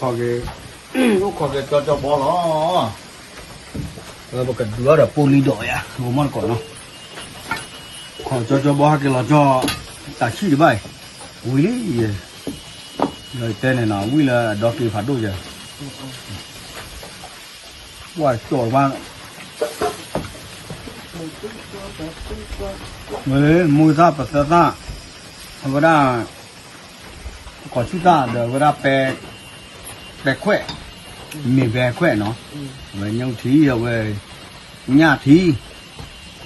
ခီက့ၤ, အိၣ်ခိးက့ၤကၠီကၠီဘီလီၤ. ပကဒုးအီၣ်ဒီးပိလံဒီးယၤ ဂီၤမီၢ်တကိးနီၤ, ခိးကၠီကၠီဘီဟဲက့ၤလီၤကၠီ, တၢ်ဆံၣ်တဘၣ်အံၤ, ဝံၤလံ, ဒီးတဲန့ၣ်နီၤ ဝံၤလၢအဒီက့ၤဖးဒိၣ်ယၤ, ဝါကၠီတဘၣ်, မ့ၢ်လၢမူသၣ်ပသၢသၣ်, အဝဲဒၣ် ကိးဆူၣ်သၣ်ဒီးဝဲဒၣ်ပဲ, ပဲခွဲး, မ့ၢ်ပဲခွဲးနီၤ, အဝဲညၣ်ထံ အဝဲ, ညၣ်ထံ,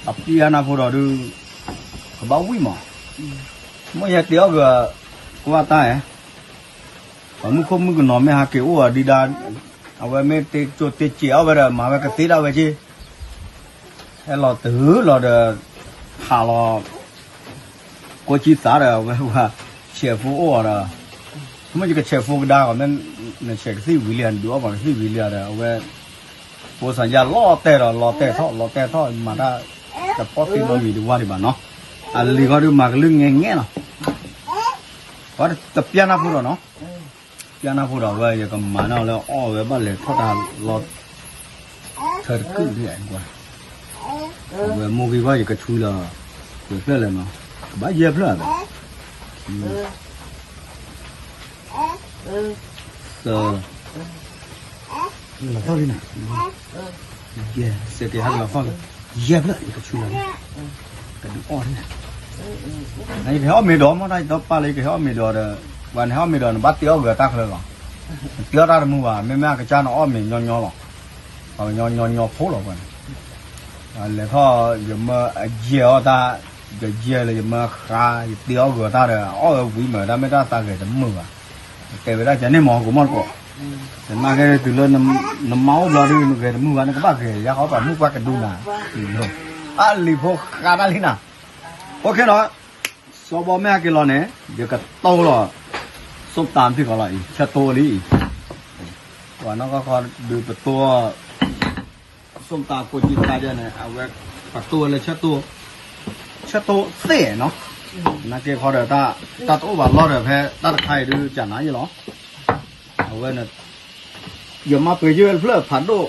အပျဲနၢ်ဖိဒီးဒုး, ကဘၣ်ဝံၣ်မး, မ့ၢ်ယဟဲတ့အီၣ်က့ၤ, ကွၢ်တၢ်ဧါ, ပှၤမုၣ်ခိၣ်မုၣ်ကနီၤမ့ၢ်ဟးက့ၤအိၣ်အီၤဒံးဒါ, အဝဲမ့ၢ်တ့ကၠိတ့စဲးအီၣ်ဝဲဒီး မၤဝဲကသ့ဒၣ်ဝဲက့ ဟဲလီၤတုၤလီၤဒီး, ဟးလီၤ, ကိးကၠံသးဒီး အဝဲပှၤ, ဆဲးဖိအိၣ်အီၤဒီး, မ့ၢ်ယကဆဲးဖိကဒါဂီၤ မ့ၢ်နဆဲးကသံၣ်ဝံၤလံဧါ နဒုးအီၣ်ပှၤကသံၣ်ဝံၤလံဧါဒီး အဝဲ, ဖိစၢ်ယါလီၤတဲာ်ဒီး လီၤတဲာ်ထီၣ် လီၤတဲာ်ထီၣ် မၤတၢ်, တပီၢ်တ့နီတမံၤတဝါဒံးဘၣ်နီၤ, အလံၤဃီဒုးမၤကလုၢ်ငဲငဲနီၤ, ပှၤတပျဲနၢ်ဖိဒီးနီၤ ပျဲနၢ်ဖိဒီးဝဲ ယကမၤန့ၢ်လၢအီၣ်ဝဲဘၣ်လဲၤထီၣ်တၢ်လီၤ, ထၢတကုၢ်ဒံး, ဝဲမိၢ်ဂ့ၤဘၣ်ယကဆူလီၤ, ယဖျၢၣ်လဲၣ်နီၤ, ကဘၣ်ယဲၢ်ဖျၢၣ်ဘၣ်, သၢ, လီၤထီၣ်လံနီၤ, ယဲၢ်, စဲးက့ၤဟဲက့ၤလီၤထီၣ်လံ, ယဲၢ်ဖျၢၣ်ယကဆူလီၤ, ကဒုးအီၣ်န့ၣ် ယကဟဲအီၣ်မ့ၤဒီး မ့ၢ်တၢ်ယတီပာ်လၢယကဟဲအီၣ်မ့ၤဒီးဒီး, ပှၤနဟဲအီၣ်မ့ၤဒီး နဘၣ်တ့အီၣ်ဂၢၤတၢ်ချၢလီၤ, နတ့အီၣ်တၢ်တမုာ်ဘၣ် မ့မ့ၢ်အကစၢ်နအီၣ်မ့ၤညီညီလီၤ, ပှၤကညီညီညီဖိလီၤပှၤန့ၣ်, လဲၤထီၣ်ယမၢအယဲၢ်အီၣ်တၢ်, ယယဲၢ်လၢယမၢဃါ ယတ့အီၣ်ဂၢၤတၢ်ဒီး အီၣ်ဝဲဝံၤမး တၢ်မ့ၢ်တၢ်သးဂဲၤတမုာ်ဘၣ်, တဲဝဲဒၣ်ကန့ၣ်မ့ၢ် ကမီၢ်တကိး, တနာ်က့တုၤလၢ နမါအိၣ်ဘျီဒုး နဂဲၤတမုာ်ဘၣ် နကဘၣ်ဂဲၤယါဃီပှၤမုၣ်ပှၢ်ကဒုနၤ, အလံၤဖိဃါတၢ်လံနၤ, အိၣ်ခ့နီၤ, စီၤဘီမ့ၢ်ဟဲက့ၤလီၤန့ၣ် ယကတိၢ်လီၤ, စိၣ်တၢ်ဖံးကီးလီၤအံၤ ဆၢတိၢ်လံအံၤ, ပှၤနီၢ်ကီၢ်ခီဒုးပတိၢ် စိၣ်တၢ်ကိးကံသါဒ်န့ၣ် အဝဲ, ပတိၢ်ဝဲလၢဆၢတိၢ်, ဆၢတိၢ်သ့ၣ်နီၤ, နာ်က့ခီဒီးတၢ်, တၢ်တအိၣ်ဘၣ်လီၢ်ဒီးဖဲတၢ်တခါအံၤဒုးကနၤယ့လီၤ, အဝဲန့ၣ် ယမၤပှ့ၤယဲၢ်ဖျၢၣ်ဖးဒိၣ်,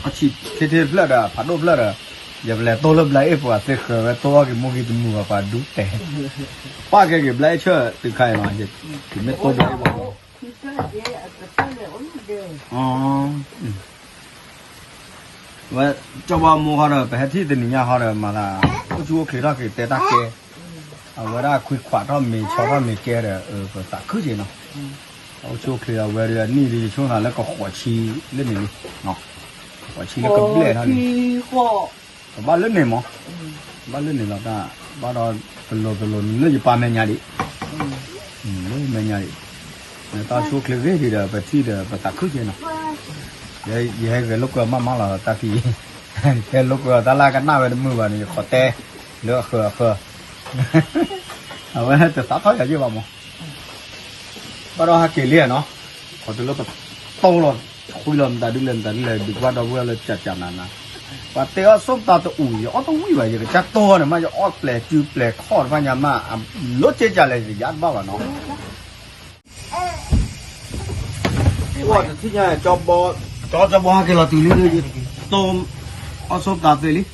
အဆံးထ့ထ့တဖျၢၣ်ဒီး ဖးဒိၣ်ဖျၢၣ်ဒီး, ယပလဲၤတိၢ်လၢဘျါအ့ၣ်ပှၤသ့ဃၢၤဝဲတိၢ်အီၣ်က့ၤမူက့ၤတမုာ်ဘၣ်ပှၤဒူတဲာ်, ပၢ်ကဲက့ၤဘျါအ့ၣ်ဆၢၣ်တုၤခါအံၤလီၤ, ယမ့ၢ်တိၢ်ဘျါအ့ၣ်ပှၤ ဝဲ, ကၠီဘီမိၢ်ဃီဒီး ပဟဲထံၣ်တနံၤညါဃီဒီး မၤသး, အိၣ်ဆူၣ်အိၣ်ချ့ထီၣ်က့ၤတဲတၢ်ကဲ, အဝဲဒၣ်ခွံခွးထီၣ်မ့ၤဆီထီၣ်မ့ၤကဲဒီး ပသးခုက့ၤနီၤ, အိၣ်ဆူၣ်အိၣ်ချ့အဝဲဒီး နံၣ်ဒုးယဆိကမိၣ်သးလၢကဃိးဆံလၢန့ၣ်လံ, ဃိးဆံလၢကဘျဲၣ်ထီၣ်န့ၣ် ကဘၣ်လၢန့ၣ်မး, ကဘၣ်လၢန့ၣ်လီၤတၢ်, ဘၣ်ဒီးတလိၤတလိၤလၢယပၢ်မဲာ်ညါဒံး, လၢမဲာ်ညါဒံး, တၢ်အိၣ်ဆူၣ်အိၣ်ချ့ဂ့ၤဒံးဒီး ပထံၣ်ဒီးပသးခုက့ၤနီၤ, ယဟဲဂဲၤလိာ်ကွဲမးမးလီၤတၢ်ခံ, ဟဲလိာ်ကွဲတၢ်လၢကနၣ်ဝဲတမုာ်ဘၣ်န့ၣ် ယခိးတဲ, လၢအဃၢၤအဃၢၤ, အဝဲတသးထီၣ်ယၤယ့ၢ်ဘၣ်မး ဘၣ်ဒီးဟဲက့ၤလံနီၤ, ခီတုၤလၢပတိၢ်လီၤ, ဃုလီၤမတၤဒ်လဲၣ်မတၤဒ်လဲၣ် ဒုးကွၢ်ဒီပုၢ်ဝဲၢ်လၢကၠးကၠးနးနး, ပှၤတဲအီၣ်စိၣ်တၢ်တအူၣ် ယအီၣ်တဝံၣ်ဘၣ် ယကစၢ်တိၢ်န့ၣ်မး ယအီၣ်ပျဲၤစုပျဲၤခီၣ်တဖၣ်ညါမး အလိၣ်က့ကၢ်လဲၣ် ယယါတဘၣ်ဘၣ်နီၤ, တထံၣ်ညါ ကၠီဘီဟဲက့ၤလီၤတုၤလံ တိၢ်, အီၣ်စိၣ်တၢ်သ့လံ,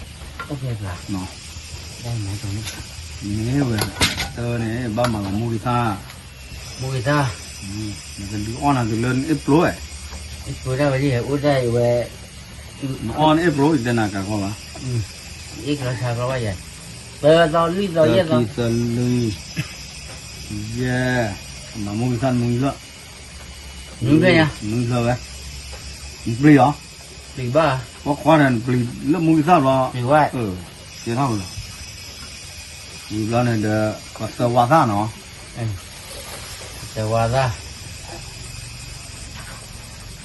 မ့ၢ်ဝဲ, တၢ်န့ၣ် ဘၣ်မၤလီၤမူဂံၢ်သၣ်, မူဂံၢ်သၣ်, နကဒုးအီၣ်နၤတုၤလၢနအ့ၣ်ပျိဧါ, အ့ၣ်ပျိတၢ်ဝဲယအိၣ်တၢ်အံၤဝဲ, နအီၣ်နအ့ၣ်ပျိ ယတဲနၤကၤကီၢ်လီၤ, အ့ၣ်ကလီၤဆါကလီၤဘၣ်ယဲ, သၢသီလွံၢ်သီယဲၢ်သီ, ယဲၢ်, မၤမူဂံၢ်သၣ်နွံဖျၢၣ်, နွံဖျၢၣ်ညါ, နွံဖျၢၣ်ဝဲ, နပျံၤအီၤ, ပျံၤဘၣ်, ပှၤခွါဒီးနပျံၤလၢမူဂံၢ်သၣ်ဘျီ, ပျံၤဝဲ, ပျံၤထီၣ်ဝဲလီၤ, ဝံၤဘျီန့ၣ်ဒီး ပသၢဝါသၣ်နီၤ, ပသၢဝါသၣ်,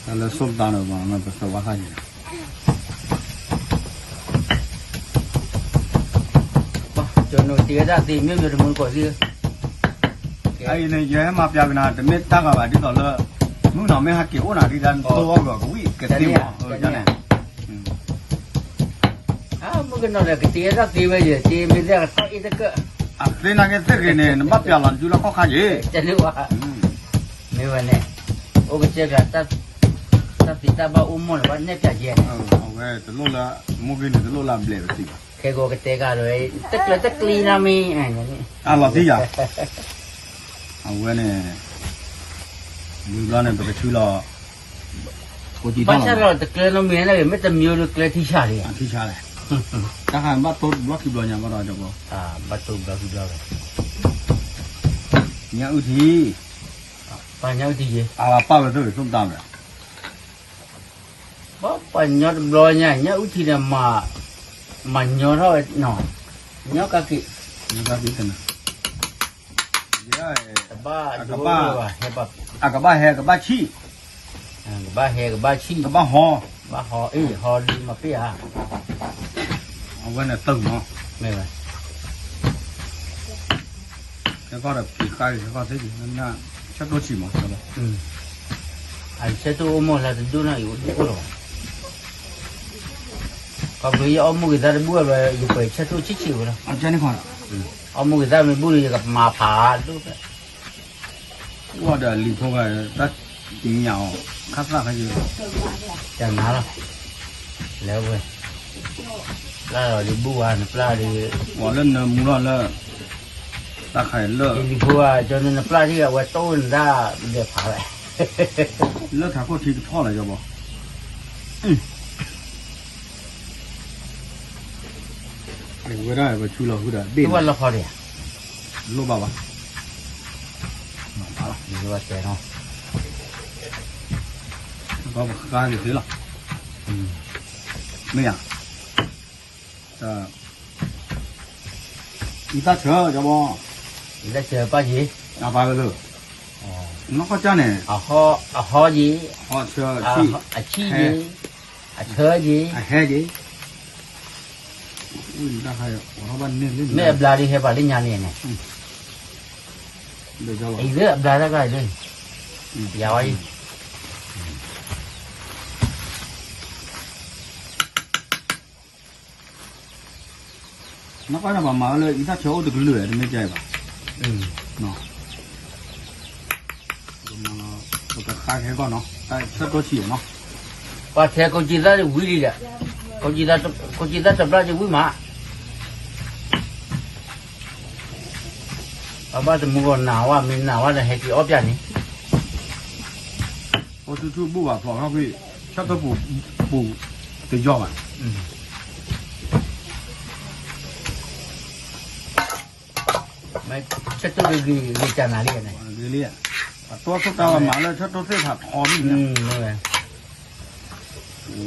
တၢ်လၢစိၣ်တၢ်န့ၣ် ပသၢဝါသၣ်န့ၣ် အံၤန့ၣ် ယဟဲမၤပျးကနၤ တမ့ၢ်တၢ်ဂၤဘၣ် ဒ်သိးလၢ မုၣ်ကနီၤမ့ၢ်ဟဲက့ၤအိၣ်နၤဒ်တၢ် တိၢ်အီၣ်ဂီၤကဝံၣ်ကသ့မးန့ၣ်, မုၣ်ကနီၤဒီးကတ့တၢ်သ့ဝဲယဲၢ် တ့မ့ၢ်သ့ၣ်ကထီၣ်အ့ၣ်တကၢၣ်, အသ့နာ်က့သ့ၣ်ဂ့ၤန့ၣ် နဘၣ်ပျးလီၤနစုလၢခီၣ်ခါယ့ၢ်, မ့ၢ်ဝဲန့ၣ်, အိၣ်ကစၢ်ကျါ, တၢ်သ့တၢ်ဘၣ်အိၣ်မီၢ်လၢၤဘၣ်နဲၣ်ပၠးယဲန့ၣ်, အဝဲတလိၣ်လၢ မိၢ်ဂ့ၤန့ၣ် တလိၣ်လၢအဘျဲးပစံးဘၣ်, ခဲကိးကတဲကဒီး တကျၢၤတကျံၤနီတမံၤ, အလီၤတံၢ်ယၤ, အဝဲန့ၣ် ဝံၤဘျီန့ၣ် ပကဆူလီၤ, ဘၣ်ဆၣ်လီၤတကျၢၤနီတမံၤန့ၣ် မ့ၢ်တမံၤဒုးကျၢၤထံဆါလံ, ထံဆါလဲၣ်, တၢ်ခါဘၣ်တိၢ်ဘျီခံဘျီညါဘၣ်ဒီး ဘၣ်တိၢ်ဘျီခံဘျီ, ညၣ်အုၣ်ထံ ပှၤညၣ်အုၣ်ထံယ့, အဝဲပာ်ဝဲသ့ၣ်ဂ့ၤ သိၣ်တၢ်ဝဲ, ပှၤညီတဘျီညါ ညၣ်အုၣ်ထံန့ၣ်, မၤညီထီၣ်ဝဲနီၤ, ညီကါက့ၤ, ညီကါက့ၤတနၤ, တဘၣ်, အကဘၣ်ဟဲကဘၣ်ဆံၣ်, ကဘၣ်ဟဲကဘၣ်ဆံၣ်, ကဘၣ်ဟီ, ဘၣ်ဟီအ့ၣ် ဟီဒုးမၤပ့ၢ်ဧါ, အဝဲန့ၣ်သုးမီၤ, မ့ၢ်ဝဲ ခဲကီၢ်ဒီးဖံးဃါက့ၤ ခဲကီၢ်သ့ၣ်က့ၤ, ဆၢတိၢ်ဆံးမး, အဆၢတိၢ်အိၣ်မီၢ်လၢတဒိၣ်နီၢ်အံၤ အိၣ်လီၤဘၣ်, ခီဖျိယအီၣ်မူဂ့ၤသၣ်တဘူၣ်ဝဲ ယပှဲၤဆၢတိၢ်ဆံးဆံးဝဲလီၤ, အီၣ်မူဂ့ၤသၣ်မ့ၢ်ဘူၣ်န့ၣ် ယကမၤဖးဒိၣ်ဖဲ အိၣ်ဒီးလံၤဖိဂၤ တၢ်တံၤညၣ်အီၤ ခါသၣ်ခါယိ, တၢ်နါလီၤ, လဲၤဝဲ, ပျၢ်ဒီးလံၤဘူၣ်ဝါ နပျၢ်ဒီး, ဝဲလၢနမူလီၤလၢ, တၢ်ခါအံၤလၢ, လံၤဖိဂၤ ကၠီနပျၢ်ထံၣ်အဝဲတိၢ်နတၢ်ဒဲးဖးဝဲ, လၢထးခိၣ်ထံကထီၣ်လီၤ ကၠီဘီ ဝဲဒၣ်ပဆူလီၤဃုာ်ဒီးဘ့ၣ်, လိၣ်ဘၣ်ဘၣ်, မၤဘၣ်လီၤ, တဲနီၤ, ကီပဃါက့ၤသ့လီၤ, မ့ၢ်ဧါ, အံသၣ်ဆၢ ကၠီဘီ, အံသၣ်ဆၢပၢ်ယ့, အပၢ်ဝဲလၢ, နီၢ်ကီၢ်ကၢ်န့ၣ်, အဟီယ့, အဆံၣ်ယ့, အဆၢယ့, အဟဲယ့, မ့ၢ်အဘျါဒ်ဟဲပှၤလၢညါလံန့ၣ်, အံၤလၢအဘျါတၢ်ကါအံၤလၢ, ယၤဝဲအံၤ နီၢ်ကီၢ်န့ၣ် ပှၤမၤဝဲလၢအံသၣ်ဆၢအိၣ်တကလုာ် တမ့ၢ်ကဲဘၣ်, ပကဃါကဟဲကီၢ်နီၤ တၢ်ဆၢတိၢ်ဆံးနီၤ, ပှၤထဲကိးကံသၣ်ဝံၤလံဒီး, ကိးကံသၣ်တဘျီကဝံၤမး, ပဘၣ်တမူဂီၤနၤဝဲ မ့ၢ်နၤဝဲဒီးဟဲက့ၤအီၣ်ပျၢ်န့ၣ်, အိၣ်ထူထူဘူၣ်ဘၣ်ဖျိးထီၣ်ဖဲ, ဆၢတိၢ်ပူၤ, ပူၤ, တယီဘၣ် ဆၢတိၢ်ဂ့ၤဂ့ၤတၢ်နၤလံန့ၣ်, ဂ့ၤလံ, အတီၢ်ဆိတၢ်ဝဲမၤလၢဆၢတိၢ်သ့ၣ်ဖးထီမ့ၢ်,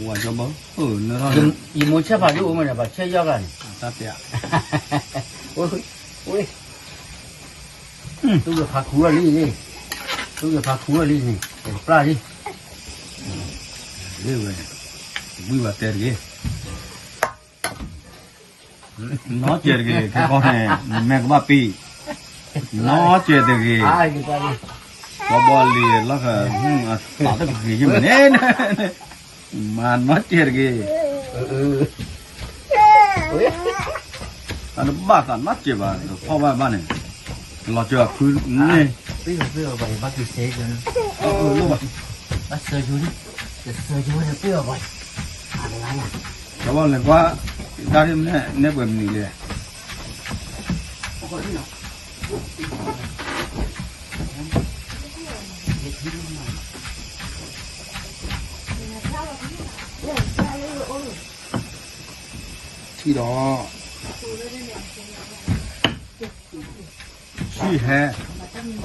ဝဲ, ယမိၢ်ဆၢဖးဒိၣ်အိၣ်မးန့ၣ် ပှၤဆၢယီၢ်ဂၤန့ၣ်, တၢ်တဲ, ဝဲ, သူၣ်ကဖးခူဝဲလံ, သူၣ်ကဖးခူဝဲလံန့ၣ် ပျၢ်လံ, ဝဲ, ဝံၤဘၣ်တဲတဂ့ၤ နီၢ်စဲးတဂ့ၤ ခဲကီၢ်န့ၣ် နမဲာ်ကဘၣ်ပံ, နီၢ်စဲးတဂ့ၤ, ဘီဘီလံၤလီၢ်ခၢၣ်, အသးတဂ့ၤယမ့ၢ်န့ၣ်, မၤနီၢ်စဲးတဂ့ၤ, အတဘၣ်သးနီၢ်စဲးဘၣ် ဖီၣ်ဘၣ်ဘၣ်န့ၣ်, လီၤစၢၤဖုန့ၣ်, ဘၣ်က့ၤစဲး, ဘၣ်စၢၤယိၤ, ကစၢၤယိၤန့ၣ်ပ့ၢ်အီၤဘၣ်, ကဘၣ်လဲၤကွၢ်, တၢ်ဒ်မ့ၢ်န့ၣ်ပှဲၤမနုၤလဲၣ်, ထံဒီး, ဆံၣ်ဟဲ,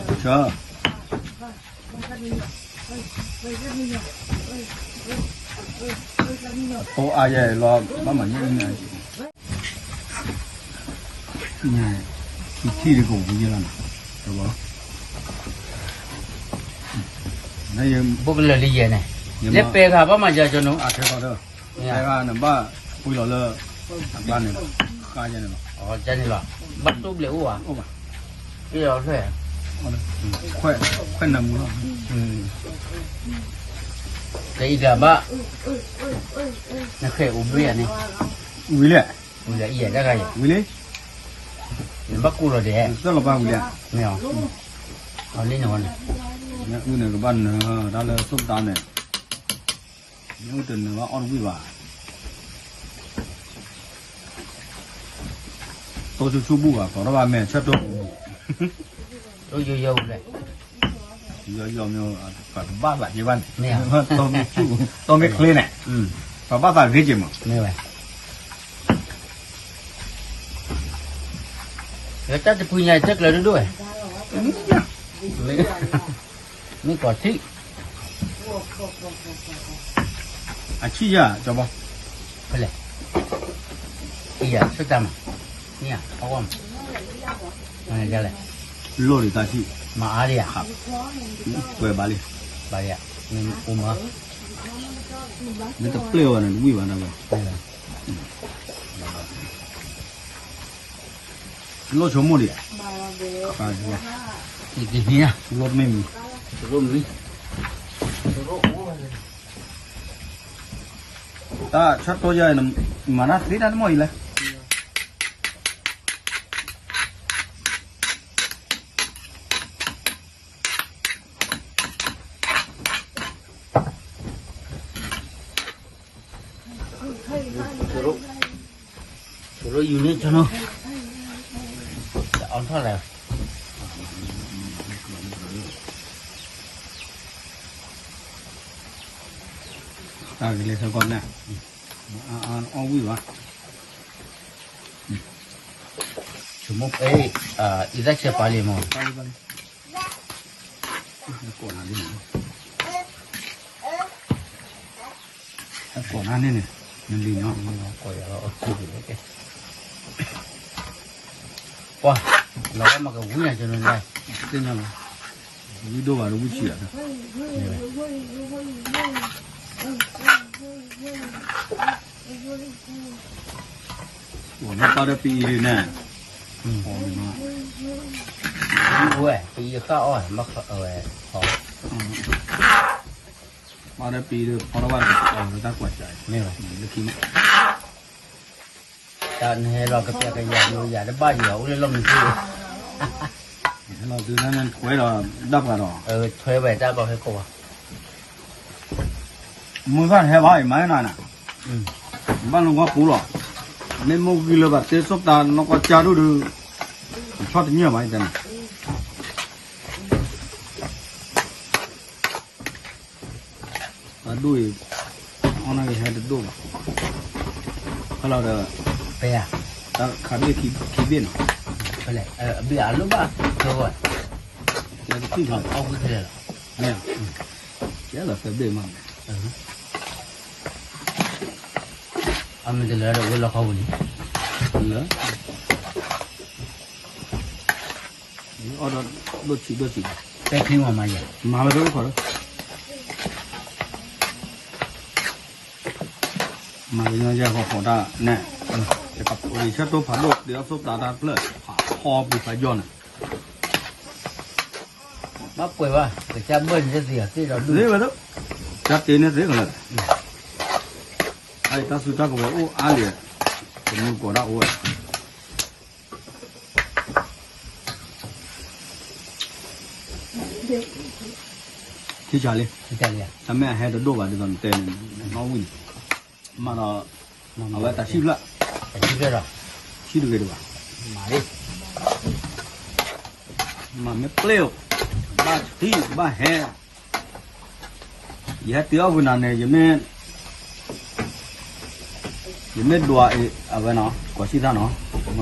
ဆၢ, အဖိအါယဲလီၤ ဘၣ်မၤညၣ်အံၤန့ၣ်, ထံထံၣ်ဒ်ကဝံၤယဲလီၤ, ဘိၣ်ကလၢာ်လံယဲန့ၣ်, လၢပဲဂၤဘၣ်မၤယၤကၠီနီၤ, အခဲကီးဒီး, ပဲဂၤန့ၣ်ဘၣ်, ဝံၤလီၤလၢ, အဘၣ်န့ၣ်, ဃါယဲန့ၣ်လီၤ, န့ၣ်လီၤ, ဘၣ်တိၢ်ဘျဲးအိၣ်ဧါ, အိၣ်ဘၣ်, ပ့ၢ်လီၤဖျဲၣ်, ခွဲးနၢမူလီၤ, ကအံၤကဘၣ်, နဃဲၣ်အိၣ်ဘှံးဧါန့ၣ်, ဝံၤလဲၣ်, ဝံၤလဲၣ်အံၤတဂၤအံၤ, ဝံၤလံ, နဘၣ်ကိၢ်လီၤဒဲး, သၢလီၤပၢ်ဝံၤလဲၣ်, မ့ၢ်, အလံနဝဲန့ၣ်, မ့ၢ်အုၣ်န့ၣ် ကဘၣ်နၢၤတၢ်လၢစိၢ်ပတၢ်န့ၣ်, မ့ၢ်အုၣ်တနၢၤဘၣ်အီၣ်တဝံၣ်ဘၣ်. တိၢ်ဆူၣ်ဆူၣ်ဘူၣ်ဘၣ် ကိးထီၣ်ဘၣ်မဲာ်ဆၢတိၢ်ပူၤ, ယိယိမ့ၢ် ပှၤကဘၣ်သးက့ဘၣ်န့ၣ်, တိၢ်မ့ၢ်ချ့န့ၣ်, ပှၤဘၣ်သးဂ့ၤက့မး, မ့ၢ်ဝဲ တၢ်တပူၤညါတကျၢၤဒိၣ်ဒိၣ်ဝဲ, မ့ၢ်ကီၢ်ထံး, အဆံၣ်ယၤ ကၠီဘီ, ဖဲလဲၣ်, အံၤယၤ ဆၢတၢ်မး, မ့ၢ်အဝဲမး, လဲၣ်, လိၢ်ဒံးတၢ်ဆံၣ်, မၤအါဒံးဧါ, ကွဲးဘၣ်လံ, ဘၣ်ဒံးဧါ, မ့ၢ်အိၣ်မး, မ့ၢ်တပျဲၢ်ဝဲန့ၣ် တဝံၣ်ဘၣ်ဒၣ်ဝဲ လိၢ်ဆိကမိၣ်ဒံးဧါ, ကဟံးဧါ, လိၢ်မ့ၢ်မံၤ, လိၢ်မံၤ, တၢ်ဆၢတိၢ်ယၤ မၤတၢ်သ့တၢ်တမီၢ်အံၤလဲၣ်. ဆိရိယူၤန့ၣ်ဆိနီၤ, တအီၣ်ထီၣ်လဲၣ်, တၢ်ကလဲၤဆၢကီးန့ၣ်, အအီၣ်ဝံၣ်ဘၣ်, ဆိမိၣ်, အံသၣ်ဆဲးပာ်လံမး, ကိးနၤန့ၣ်, ကိးနၤန့ၣ်န့ၣ်, နလံၤနီၤ, ကိးယၤလီၤ, ပှၤ, လီၤဝဲမၤကဝံၤညါကနၤ, သ့ၣ်ညါလီၤ, ဝံၤဒိၣ်ဘၣ်ဒီးဝံၤဆံးအီၤ, ဝဲပၢ်ဒီးပအံၤဒ်န့ၣ်, ဝဲပအံၤဃၣ်အီၣ်, ဘၣ်ဒီးပအံၤဒီး ဖီထီၣ်ဘၣ်ဒီး တၢ်ကွၢ်စးအံၤ, မ့ၢ်ဝဲ, တၢ်နဟဲလီၤကပျဲကယၤဒီး ယၤတဘၣ်ယၤအိၣ်လၢလီၢ်မံၤသ့, ဟဲလီၤတုၤနၤထွဲဒီး ဒၣ်ပှၤဒီး, ထွဲဝဲတၢ်ဘၣ်ဖဲကိးဘၣ် မုၢ်ဘၣ်ဟဲဘၣ်အံၤမၤနၤန့ၣ်, ဘၣ်နဂီၢ်ပူၤလီၤ, မ့ၢ်မိၢ်ဂံၢ်လၢဘၣ်တဲစိၢ်သးနီၢ်ကီၢ်ကၢ်ဒိၣ်ဒီး, ဆီၣ်တညၢၢ်ဘၣ်အံၤတဲန့ၣ်, တၢ်ဒိၣ်အံၤ, အီၣ်နၢ်က့ၤဟဲတဒိၣ်ဘၣ်, ဖဲလီၤဒီး, ဖဲယၤ, တၢ်ခးဘ့ၣ်ခံဘ့ၣ်နီၤ, ဖဲလဲၣ်, အဘ့ၣ်အလိၣ်ဘၣ်, အီၣ်ဝံၤခဲလၢာ်လီၤ, မ့ၢ်, ကဲလီၤသၢဘ့ၣ်မး, အမ့ၢ်တလၢဒီးဝဲလီခီပူၤန့ၣ်, လၢ အီၣ်ဒီးဒိၣ်ဆံးဒိၣ်ဆံး, ပဲာ်ချံမၤမၤယဲ, မၤဝဲဒၣ်အိၣ်ခိးဒီး, မၤကညီယဲၢ်ဃီဃီတၢ်နဲၣ်, တကပၤဆၢတိၢ်ဖးဒိၣ် ဒ်အီၣ်သိၣ်သးတၢ်ဖျၢၣ်, ဖးဖီပူၤဖးယီၢ်န့ၣ်, ဘၣ်ပှဲၤဘၣ်, ကစၢ်ဘၢၣ်န့ၣ်သ့ၣ်သ့ၣ်ဒီးဒုး, သ့ဝဲဒၣ်, ကစၢ်တ့န့ၣ်သ့ကလၢာ်, အတၢ်စုတၢ်ကဝဲၤအိၣ်အါလံ, ကမူကိးဒၣ်အိၣ်ဝဲ ထံဆးလံ, တၢ်မ့ၢ်အဟဲတဒိၣ်ဘၣ်ဒ်သိးနတဲန့ၣ်, နီၣ်ဝံၣ်န့ၣ်, မၤဒီး, အဝဲတၢ်ဆံၣ်ဖျၢၣ်, ဆံၣ်တဂ့ၤဒံးဘၣ်, မၤမ့ၢ်ပျဲၢ်, ဘၣ်ထံၣ်, ဘၣ်ဟဲ ယဟဲတ့အီၣ်ဝံၤနၤန့ၣ်, ယမ့ၢ်ဒွးအံၤ အဝဲနီၤ, ကိးဆံၣ်သၣ်နီၤ,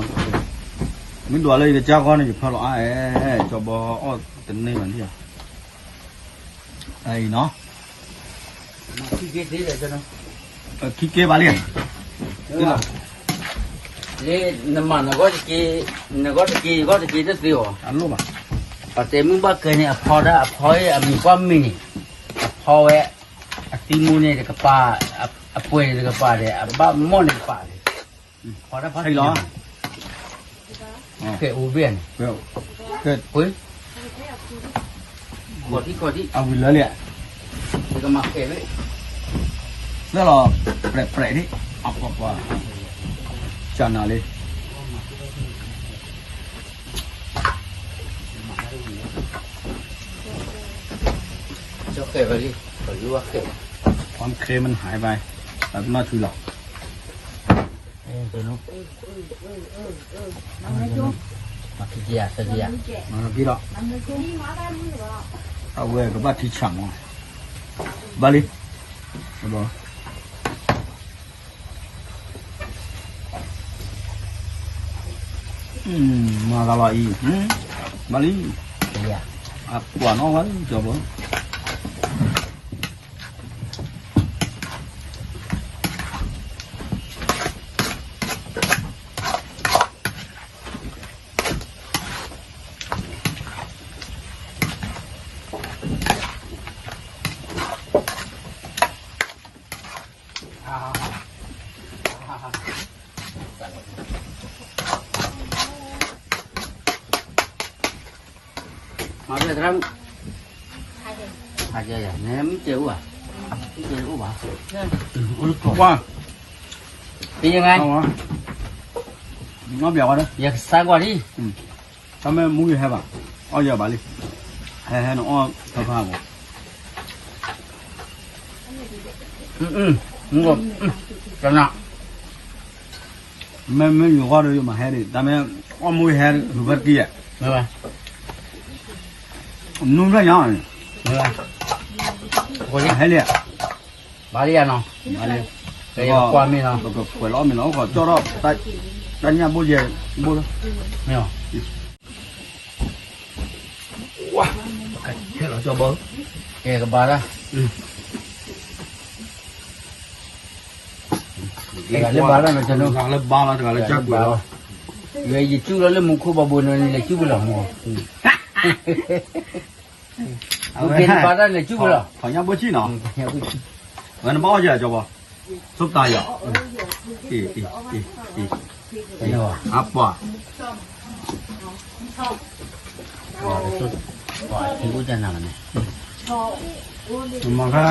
မ့ၢ်ဒွးလၢယကစၢ်ဂီၢ်န့ၣ် ယဖၢလီၤအါအဲ, ကၠီဘီအီၣ်တန့ၢ်ဘၣ်န့ၣ်, အံၤနီၤ, ခံက့ဘၣ်လံ, လၢနမၤနဂီၢ်တက့, နဂီၢ်တက့ ယဂီၢ်တက့တသ့အီၤ, အလိၣ်ဘၣ်, ပှၤတဲမုၢ်ဘၣ်ကဲန့ၣ် အဖီဒၣ်အဖီအံၤ အမံၤကွၢ်မံၤန့ၣ်, အဖီဝဲ, အသံမူန့ၣ်တကပၤ, အပှဲၤန့ၣ်တကပၤဒီး အဘၣ်မီၢ်န့ၣ်တကပၤဒီး, ဖီဒၣ်ဖီလီၤ, ကဲအိၣ်ဘ့ၣ်န့ၣ်, ကဲ, ခိးဒံခိးဒံ, အဝံၤလၢလံ, ကမၤခဲဘ့ၣ်, လၢလီၤ, ပြဲးပြဲးဒံး, အပှၤပှၤ, ကနၤလံ. ခဲဝဲလံ, ပလူဝဲခဲဝဲ, ความเค็มมันหายไป, แต่ก็น่าถือหรอก, မၤကံၢ်, မၤကံၢ်လီၤ, အဝဲကဘၣ်ထံဆးမး, ဘၣ်လံ, မၤသးလီၤအံၤ, ဘၣ်လံ, အပှၤနီၣ်ဝဲလံ ကၠီဘီ မၤသရၣ်, ဟးကဲယၤ နမ့ၢ်တဲအိၣ်ဘၣ်, မ့ၢ်တဲအိၣ်ဘၣ်, ကွၢ်, ပယငါ, နီၣ်ဘျးဝဲ, ယကစါကွၢ်လံ, တၢ်မ့ၢ်မူယဟဲဘၣ်, အီၣ်ယၤဘၣ်လံ, ဟဲဟဲနအီၣ်ဖးဖးဘၣ်, ကနၣ် မ့မ့ၢ်ယဂီၢ်ဒီးယမၤဟဲဒံး တၢ်မ့ၢ်အီၣ်မူယဟဲ ဟုးဖးတကံၢ်ဧါ, နူဖျၢၣ်ညါ, ဟဲလံ, ဘၣ်လံယၤနီၤ, ပကကွၢ်မ့ၢ်နီၤ, ပကကွၢ်လီၤအီၣ်မ့ၢ်နီၤ အိၣ်ကီးကၠီၣ်ထီၣ်, တၢ်ညၣ်ဘိယဲၢ်ဘိလီၤ, မ့ၢ်, ဝါ, ကဲလီၤကၠီဘီ, ကဲကဘၣ်တၢ်, တဂၤလၢဘါလီၤနီၤ, တဂၤလၢဘါလီၤ, တဂၤလၢကၢ်ကွံာ်လီၤ, ယစူၢ်လီၤလၢမူခိၣ်ဘီဘိနီၤ လဲၤစူၢ်ပလီၤမူ, အဝဲဘါတၢ်လဲၤစူၢ်ပလီၤ, ဖးညၣ်ဘိဆံၣ်နီၤ, ဝဲနဘၣ်အီၣ်ယၤကၠီဘီ, ဆိပတာ်ယၤ, အပှၤ မၤခါ,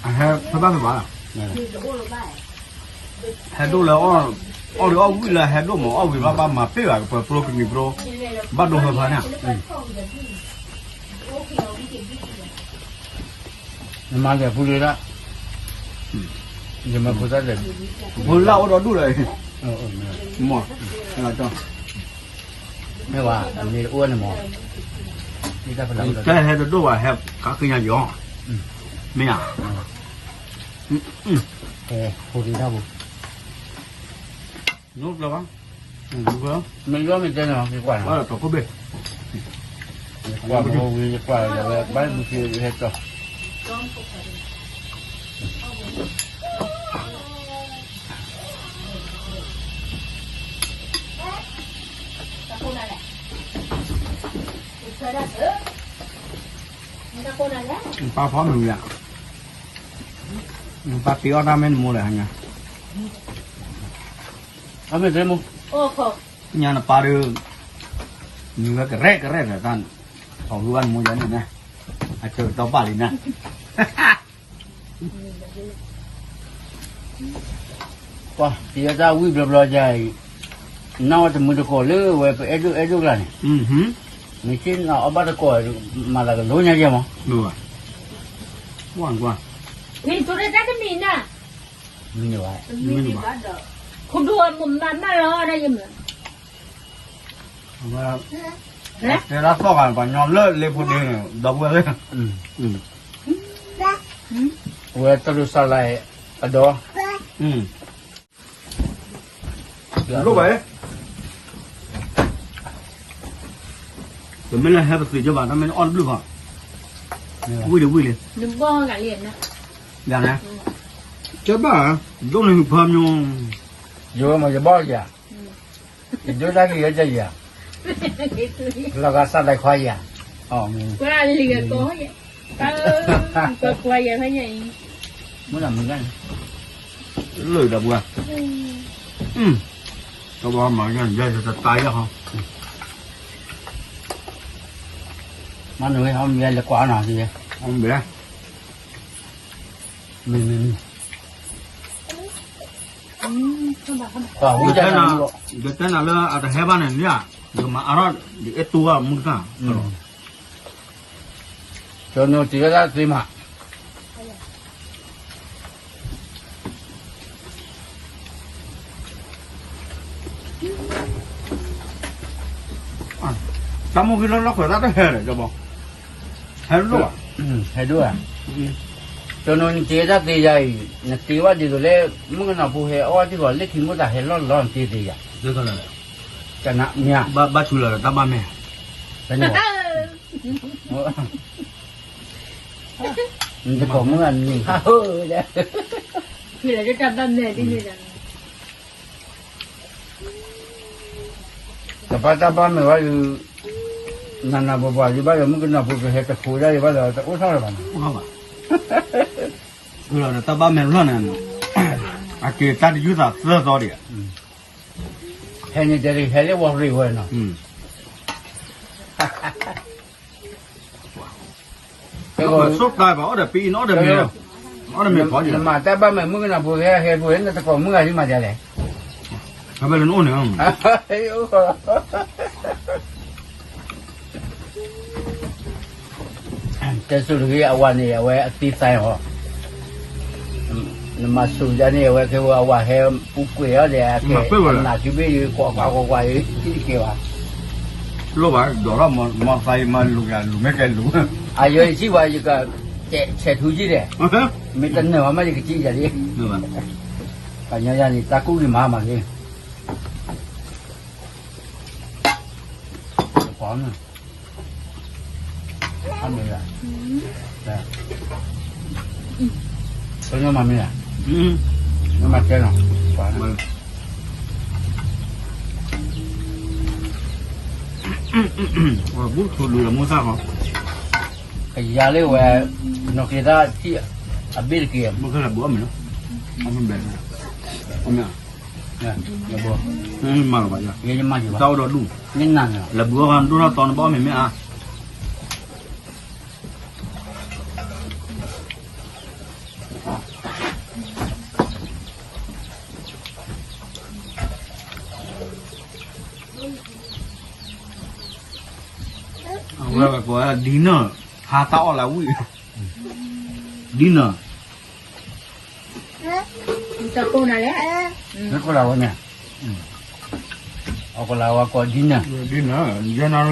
အဟဲဖဲဘၣ်ဖဲဘၣ်, ဟဲဒိၣ်လၢ, အီၣ်ဒုးအီၣ်ဝံၣ်လၢဟဲဒိၣ်မး အီၣ်ဝံၤဘၣ်ဘၣ်မၤပ့ၢ်ဘၣ် ကပၢၤပျိကနံၤပျိ, ဘၣ်ဒိဖဲဖဲန့ၣ် နမၤလဲၤဖိလၢဒၣ်, ယမၤဖိသၣ်လဲၤ, ဖိလၢအိၣ်ဒီဒူၣ်လၢ, မ့ၢ်, မ့ၢ်ဝဲ, မ့ၢ်အိၣ်န့ၣ်မ့ၢ်, တၢ်ဟဲတဒိၣ်ဘၣ် ဟဲခးဃ့ညါယီၤ, မ့ၢ်ဧါ, ဖိဒံးတၢ်ပူၤ နအိၣ်ကျၢၤဘၣ်, မ့ၢ်လီၤမ့ၢ်တဲနီၤ ယကွၢ်နီၤ, ကွၢ်မ့ၢ်ဝံၤ ယကွၢ်လီၤဝဲ ဘၣ်မုၢ်က့ၤဟဲကၠီ, ပၢ်ဖီမုၢ်ဝံၤဧါ, ပၢ်တ့အီၣ်တၢ်မ့ၢ်နမိၢ်လဲၣ် ဟါညါ, ညါနပၢ်ဒုး, မုၢ်ဝဲကရဲၣ်ကရဲၣ်ဒီးတၢ်, ထီၣ်ဟုဘၣ်နမိၢ်ယါန့ၣ်, အဆၢကတီၢ်ဘၣ်လံနၤ ပှၤ တယတၢ်ဝံၣ်ဘျီဘျီယၤအံၤ, နီၢ်ဝဲတမုာ်တကိးလၢဝဲပအဲၣ်ဒိၣ်အဲၣ်ဒိၣ်ကျါန့ၣ်, မ့ၢ်ဆ့ၣ်နီၤအီၣ်ဘၣ်တကိး, မၤသးကလိညါယဲၢ်မး, ကွၢ်ကွၢ်, မ့ၢ်ဝဲ, ခိၣ်ဒိၣ်မၤမၢ်လီၤဒၣ်ယဲၢ်မး တဲဒၣ်သီၣ်ဂၤ ပှၤညီလၢလ့ဖိဒ့န့ၣ် ဒီပုၢ်ဝဲၢ်, ဝဲတၢ်ဒိးစးလၢအဒီး, လိၣ်ဘၣ်, ပမ့ၢ်လၢဟဲပသ့ၣ်ကၠီဘၣ် တၢ်မ့ၢ်အီၣ်တဘျုးဘၣ်, ဝံၣ်လံဝံၣ်လံ, ယၤန့ၣ်, ကဲဘၣ်, ဒိၣ်န့ၣ်ဖးမၠိ, ယိမ့ၢ်ယဘီယၤ ယဒိၣ်တၢ်ကယီကယၤ, လီၤဂာ်စးဒၣ်ခွါယၤ, မုၢ်လၢ်မုၢ်လၢ်န့ၣ်, လၢဒီပုၢ်ဝဲၢ်, ကဘၣ်မၤယၤ ယၤယတတါယၤဟီ, မၤနုၤဝဲဟီမ့ၢ်လဲၤကွၢ်နီၤ, မ့ၢ်မ့ၢ်မ့ၢ် ယတဲနၤလၢအတဟဲဘၣ်န့ၣ် ယမၤအါထီၣ် ယအဲၣ်တူၢ်ဘၣ်မုၢ်ကသၣ်, ကၠီနိတ့ဝဲဒၣ်သ့မး, တၢ်မိၣ်ဂံၢ်လီၢ်လီၢ်ခွဲးတၢ်တဟဲဒီး ကၠီဘီ, ဟဲဒိၣ်, ဟဲဒိၣ်ဧါ, ကၠီနိနတ့ဝဲဒၣ်သ့ယၤအံၤ နတ့ဝဲဒ်သိးလၢ မုၣ်ကနီၤဖိဟဲအီၣ်တံၢ်ဂီၤလၢခံမိၢ်တၢ်ဟဲလီၢ်လီၢ်နတ့သ့ယၤ, ကနၣ်မ့ၢ်ဧါ, ဘၣ်ဆူလီၤဒီးတၢ်ဘၣ်မဲာ်, နတကိးမုၢ်အနံၤ, တဘၣ်တၢ်ဘၣ်မဲာ်ဘၣ်ဒီး, နးနးပှၤပှၤဒ်ဘၣ်ဒီး မုၣ်ကနီၤဖိကဟဲတဃိဒၣ်ဒံးဘၣ်ဒီး တအိၣ်ထီၣ်လၢၤဘၣ်န့ၣ်, တၢ်ဘၣ်မဲာ်လီၢ်န့ၣ်, အက့ၤတၢ်တယုၢ်သးသၢသီဒံး, ဟဲန့ၣ်တဲဒ်ဟဲလၢဝီၤရ့ၣ်ဝဲနီၤ ဆိၣ်တၢ်ဘၣ်အီၣ်ဒီးပအံၤန့ၣ်အီၣ်ဒီးမ့ၤ, အီၣ်ဒီးမ့ၤဖီ, နမၤတၢ်ဘၣ်မဲာ်မုၣ်ကနီၤဖိဟဲဟဲဖိန့ၣ် နတကိးမုၢ်ဂၤဒ်မၤဒ်လဲၣ်, အဝဲန့ၣ်အိၣ်န့ၣ်, တဲစိတဂ့ၤ အဝၤန့ၣ် အဝဲအသံသးအီၤ, နမၤစူၤယၤန့ၣ် အဝဲကဲဝဲအဝၤဟဲပူၤကွံာ်အီၤဒီး အကဲနးက့ဘ့ၣ်ကွၢ်ကွၢ်ကွၢ်ကွၢ် တကဲဘၣ်, လိၣ်ဘၣ်ဒီးထီၣ်မီသးအံၤမၤလူၤယၤလူၤမ့ၢ်ကဲလူၤ, အယီၤယစံၣ်ဝဲယက, ဆဲးထူကံၢ်ဒီး, မ့ၢ်တနၢၤဝဲမးယကစံၣ်ယၤလံ, ပှၤညီယၤန့ၣ် တၢ်ကူၣ်ဂ့ၤမၤမးလံ, ပှၤန့ၣ် အမ့ၢ်, ပမၤမ့ၢ်ဧါ, မ့ၢ်မၤတဲနီၤ, ပှၤ, ဘူးထူလူၤလၢမိၢ်သၣ်ဃီ, ကယၤလၢဝဲ, နီၢ်က့ၤတၢ်ထံၣ်, အဘ့ၣ်တက့ၢ်, ဘၣ်ခဲလၢာ်ဘူးအီၣ်မ့ၤလီၤ, အမ့ၢ်ဘဲ, မ့ၢ်, မၤလီၤဘၣ်ယၤ, တၢ်အိၣ်ဒီးဒူၣ်, လၢဘူးအီၣ်ဃီဒိၣ်ထီၣ်သီနဘၣ်အီၣ်မ့ၤမ့ၢ်ဧါ အဝဲကိးဝဲ dinner, ဟါတၢ်အီၣ်လၢဝံၣ်, dinner, တကိးနၤလဲၣ်, နကိးလၢဝဲန့ၣ်, အကိးလၢဝဲကိး dinner, dinner, dinner,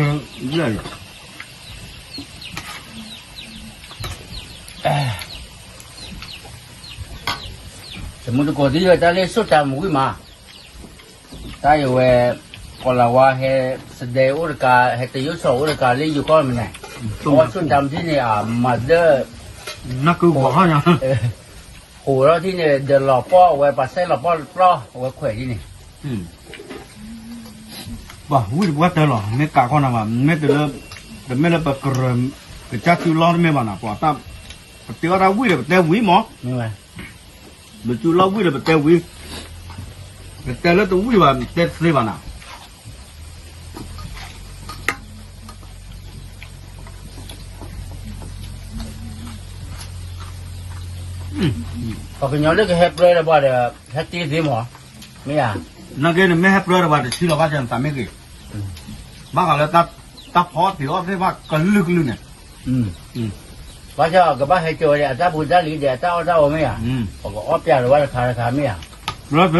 တမူတကိးသ့ၣ်တၢ်လၢစိၣ်တၢ်မူဝံၣ်မး, တၢ်အံၤဝဲ, ကိးလၢဝဲဟဲ, စဒဲအိၣ်တကး ဟဲတယိၣ်ဆီအိၣ်တကးလၢယိၤကီၢ်မနုၤ, အဝဲစိၣ်တၢ်မူထံၣ်န့ၣ် အမၤဒၢ, နၢ်ကုၢ်ဂီၤဟီညါ, ဟိးထီၣ်ထံၣ်န့ၣ် ဒီးလီၤပီၢ်ဝဲပှၤစဲလီၤပီၢ်တပျီ အဝဲခွဲးထံၣ်န့ၣ် ပှၤဝံၣ်တပှၢ်တၢၢ်လီၤ မ့ၢ်ကးခီနၤဘၣ် မ့ၢ်တလၢ, တမ့ၢ်လၢပကရၢ, ကစၢ်စုလီၢ်တမ့ၢ်ဘၣ်နၤ ပှၤ, ပတဲအီၣ်တၢ်ဝံၣ်ဒီးပတဲဝံၣ်မး, ပစုလီၢ်ဝံၣ်ဒီးပတဲဝံၣ်, ပတဲလၢတဝံၣ်ဘၣ် တဲတသ့ဘၣ်နၤ ပှၤကညီလၢကဟဲပြၢဒီးပှၤဒီး ဟဲတ့သ့မး, မ့ၢ်ဧါ, နာ်က့နမ့ၢ်ဟဲပြၢဒီးပှၤတဆံလီၤဘၣ်ဆၣ်နသးမ့ၢ်ဂ့ၤ, ဘၣ်ဃးလၢ, တၢ်ဖီအီၣ်တ့ၤအီၣ်သ့ၣ်တဖၣ်ကလုာ်ကလုာ်န့ၣ်, ဘၣ်ဆၣ်ကဘၣ်ဟဲကၠီၤဝဲဒီး အတၢ်ဖိတၢ်လံၤဒီး အတၢ်အီၣ်တၢ်အီမ့ၢ်ဧါ, ပကအီၣ်ပျဲလီၤဝဲတခါတခါမ့ၢ်ဧါ, လၢ လီ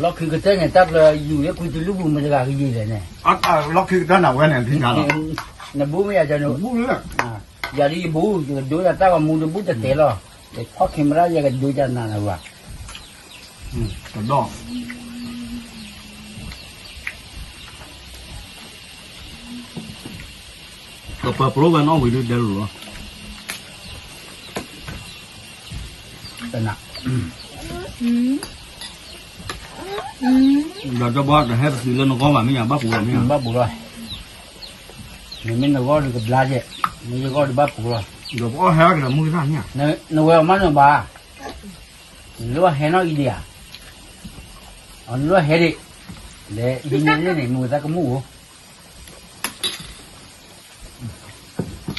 ၢ်ခံကတၢၢ်န့ၣ် တၢ်ပျၢယူၤလၢကွံတလူၢ်ပူၤ မတဂၤကယံာ်လဲၣ်န့ၣ်, လီၢ်ခံကတၢၢ်န့ၣ် အဝဲန့ၣ် နဘူးမ့ၢ်ယၤ, နဘူးလၢ, ယၤဒ်ယဘူး ယကဒိယၤတၢ်ဂီၤမူတဘူးတတဲလီၤ, ယခီၣ် camera ယကဒိယၤနၤနၤဘၣ်, ကဒီး ကပၢၤပျိဝဲနီၣ်ဝံၤဒုးဒဲလိာ်လီၤ, တနၤ, ဒီးတဘီတဟဲပသံလၢနဂီၢ်ဘၣ်မ့ၢ်ယၤ ဘၣ်ပူၤလီၤမ့ၢ်ယၤ, ဘၣ်ပူၤလီၤ, မ့မ့ၢ်နဂီၢ်ဒုးကဘျါကဲ, မ့ၢ်ယဂီၢ်ဒုးဘၣ်ပူၤလီၤ, ဒီးပအီၣ်ဟဲကဒီးမုၢ်ကသၣ်မ့ၢ်ဧါ, နဝဲအီၤမးနဘၣ်, နလိၣ်ဟဲနီၣ်အံၤဒံးဧါ, နလိၣ်ဟဲဒံး, လဲၤအံၤန့ၣ်န့ၣ် မုၢ်သးကမူၣ်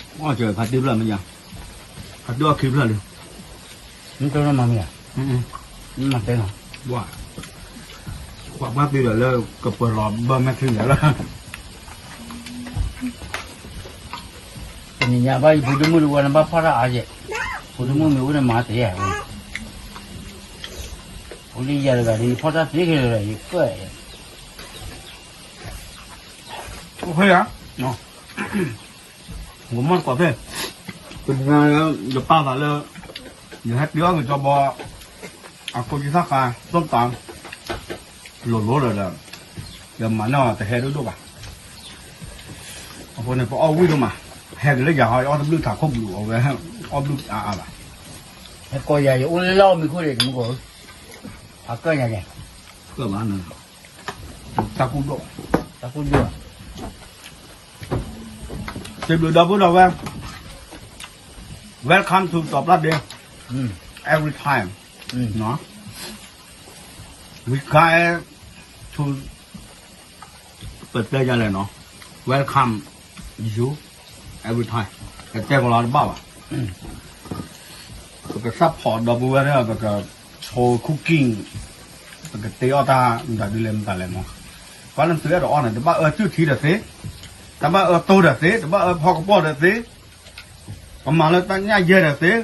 ဧိၤ အီၣ်ကၢဖးတံၢ်ဖျၢၣ်မ့ၢ်ယါ, ဖးတံၢ်အီၣ်ခံဖျၢၣ်လံ, မ့ၢ်တဲနီၤမၤမ့ၢ်ဧါ, မ့ၢ်တဲနီၤ, ဘၣ်, ပှၤဘၣ်သ့ဒီးလၢကပၢၤလီၤဘၢမဲာ်ချံန့ၣ်လီၤ. တနံၤညါဘၣ်ယဖိဒိၣ်မုၣ်တဝဲန့ၣ် ဘၣ်ဖီၣ်တၢ်အါယဲၢ်, ဖိဒိၣ်မုၣ်မ့ၢ်အိၣ်န့ၣ်မၤတ့ၢ်ဧါ, အိၣ်လၢယၤတဂၤဒ်ယဖီၣ်တၢ်သ့ခဲလၢာ်ဒီး ယကၢၣ် အိၣ်ဖဲယၤ, ဝမီၢ်တကိးဖဲ, ပနၤလၢ ယပာ်သးလၢ ယဟဲတ့အီၣ်ကစီဘီ အခိၣ်ကံသၣ်ဃါ သိၣ်တၢ် လိၤလိၤလၢာ်ဒီး ယမၤန့ၢ်အီၤတဟဲဒိၣ်ဒိၣ်ဘၣ်. အဃိန့ၣ် ပအီၣ်ဝံၣ်ဒိၣ်မး, ဟဲက့ၤလၢယၤဟီ ယအီၣ်တဘျုးထးခိၣ်ဘျုး အဝဲ အီၣ်ဘျုးအါအါဘၣ်. ဟဲကိးယၤ ယအိၣ်လၢလီၢ်မံခိၣ်ဒံး တမူကီၢ်, အကၢၣ်ညါန့ၣ်, ကၢၣ်ဘၣ်န့ၣ်, တၢ်ကူၣ်ဒိၣ်, တၢ်ကူၣ်ဒိၣ်, စံးဘျုးဒီပုၢ်ဒီဝဲၢ်, welcome to စီၤပျၢ်ဒ့, every time, we try to ပတဲယၤလဲၣ်နီၤ, welcome you every time, ပတဲကလီၤတဘၣ်ဘၣ်, ပက support ဒီပုၢ်ဝဲၢ်န့ၣ် ပကဆိ cooking, ပကတ့အီၣ်တၢ်မတၤဒ်လဲၣ်မတၤလဲၣ်မး, ကွၢ်လၢသုအဲၣ်ဒိးအီၣ်န့ၣ် တဘၣ်အၢစုၣ်ထံတသ့, တဘၣ်အၢတိၢ်တသ့, တဘၣ်အၢဖီကပီၢ်တသ့, ပမၤလၢတၢ်ညၣ်ယဲၢ်တသ့,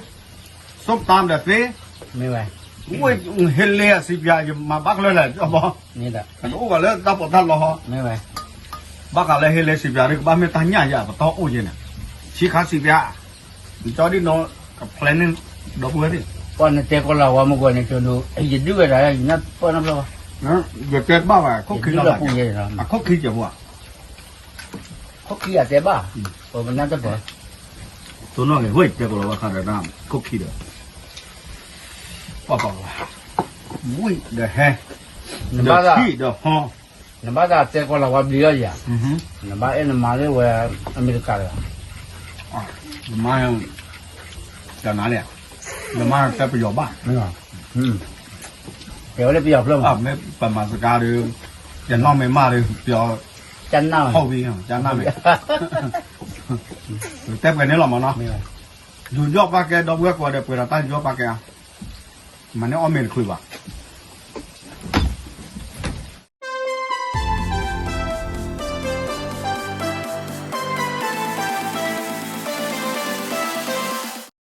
ส้มตำတသ့, ဝ့ၢ်ဟ့လ့အစံးပၠး ယမၤဘၣ်ကျၢၢ်လဲၣ်, တအိၣ်ဘၣ်လၢတၢ်ပီးတၢ်လီ, ဘၣ်ဃးလၢဟ့လ့စံးပၠး ကဘၣ်မ့ၢ်တၢ်ညၣ်ယဲၢ် ပတီၢ်အိၣ်ယဲၢ်န့ၣ်, ဆံခါစံးပၠး, ကၠီဒ်နီၤ, က planning ဒီပုၢ်ဝဲၢ်သ့ၣ်, ပှၤနတဲကီးလၢဝဲမုၢ်ကီၢ်န့ၣ် ကၠီဒိၣ် ယဒုးဝဲဒၣ် ယနၢ်ပၢၢ်နီတဘျီဘၣ်, ယတဲတဘၣ်ဘၣ်, ခိၣ်ခံလီၤ, အခိၣ်ခံကဲပှၤ ခိၣ်ခံအတဲဘၣ်, ပနၢ်တပၢၢ်, တိၢ်နီၣ်ဂ့ၤ ဝဲတဲကီးလီၤဝဲခါဒီး ခိၣ်ခံဒီး, ပှၤပှၤ, ဝံၣ်ဒီးဟဲ, နဘၣ်သး, ဒီးဟီ, နဘၣ်သးတဲကီးလီၤဝဲဘျီယၤ, နဘၣ်အဲၣ်နမါလၢဝဲ အမဲရကၤတဂၤ, နမါ, တနၤလဲၣ်, နမါတဲပယီၤဘၣ်, တဲဝဲလၢပယီၤဖျၢၣ်မး, မ့ၢ်ပမၤစကားဒီး, ယနီၢ်မ့ၢ်မးဒီး, ပယီၤ, ကနၣ်, ဟုတ်ပြီ, ကနၣ်မ့ၢ်, တဲပှဲၤန့ၣ်လီၤမးနီၤ, ယူၤယီၣ်ပာ်ကဲ ဒီပုၢ်ဝဲၢ်ကိးဂၤဒဲး ပှဲၤဒီးတၢ်ယူၤယီၣ်ပာ်ကဲဧါ, မၤန့ၢ်အီၣ်မ့ၤတချုးဘၣ်,